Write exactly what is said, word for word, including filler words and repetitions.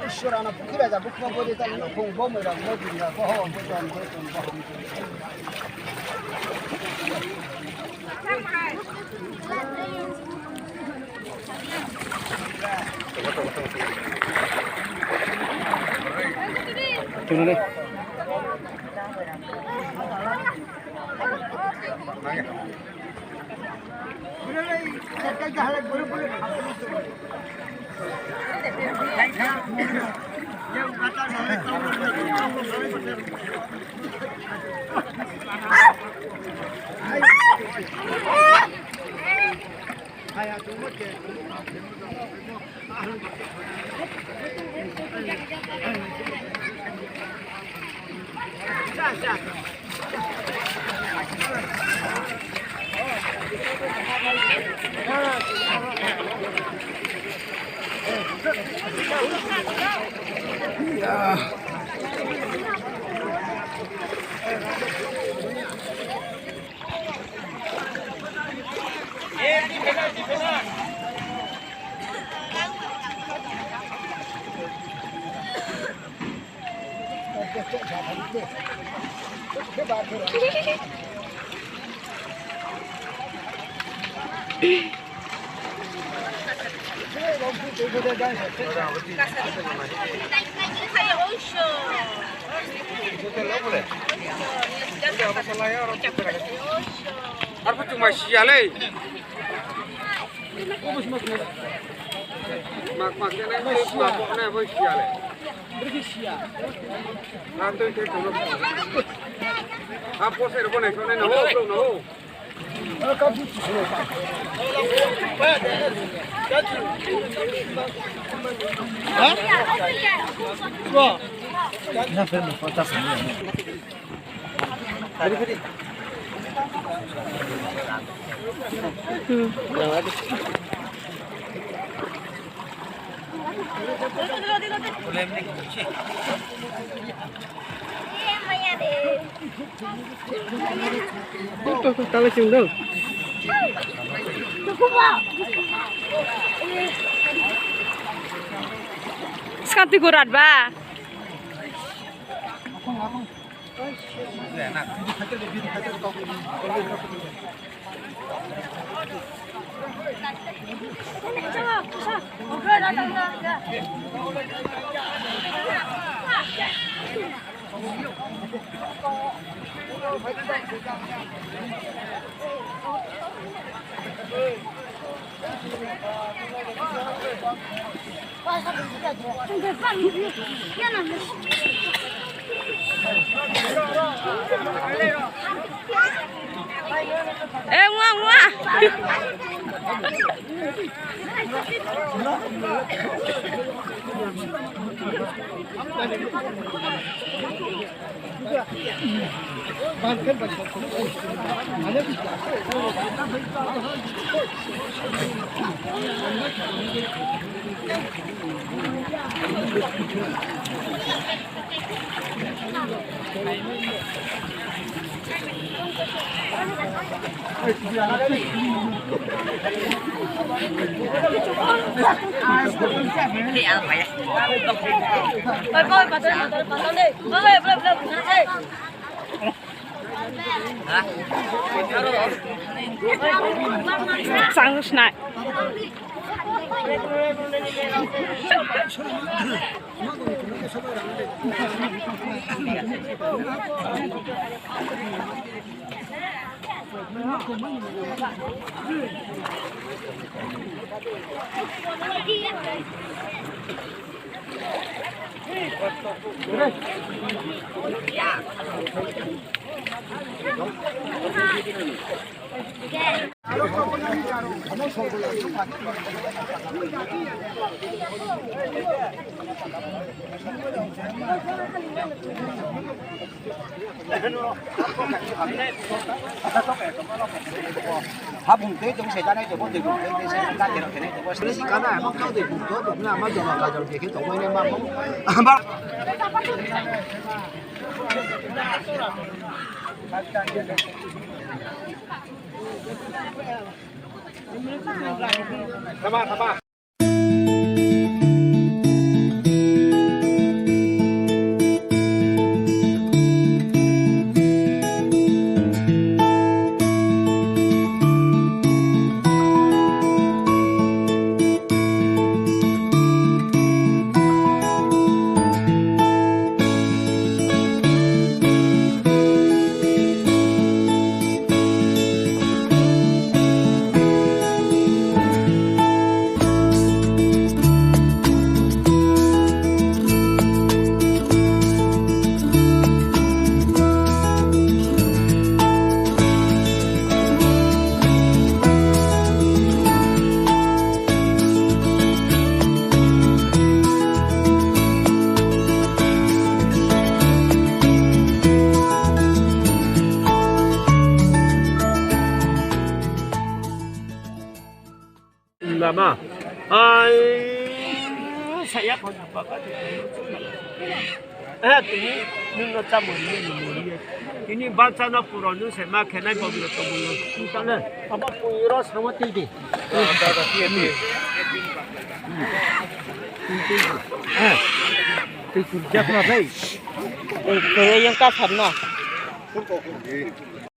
Surana pukira ja bukma bodi tali no phung bo mera mo dinga bo ho bo don bo don bo ham. Tuna deh. Arphuh chwng mai siya le. Mak mak khe nai, mak mak nai bo siya le. Rak twi twi kono. Ha, posa ro bo nai, nai, nai, ho, ho, ho. Skanti kurat ba. Eh, ngwa, ngwa. Sang snack. Habung tei tong se janai tong tei tong se janai tong. Sini si kana, emang kau tei tong tong na, ma jono kajol dikhe tong ini ma. Sama, sama. Ama. Ai, saya pun apa kata? Eh, tini nungno chamuri ni muri. Tini bacha no puro nu se ma khenai bogiro to bolo. Tane, apa puro sama tidi. Tui kurjak na dai. Tui yang kasar na.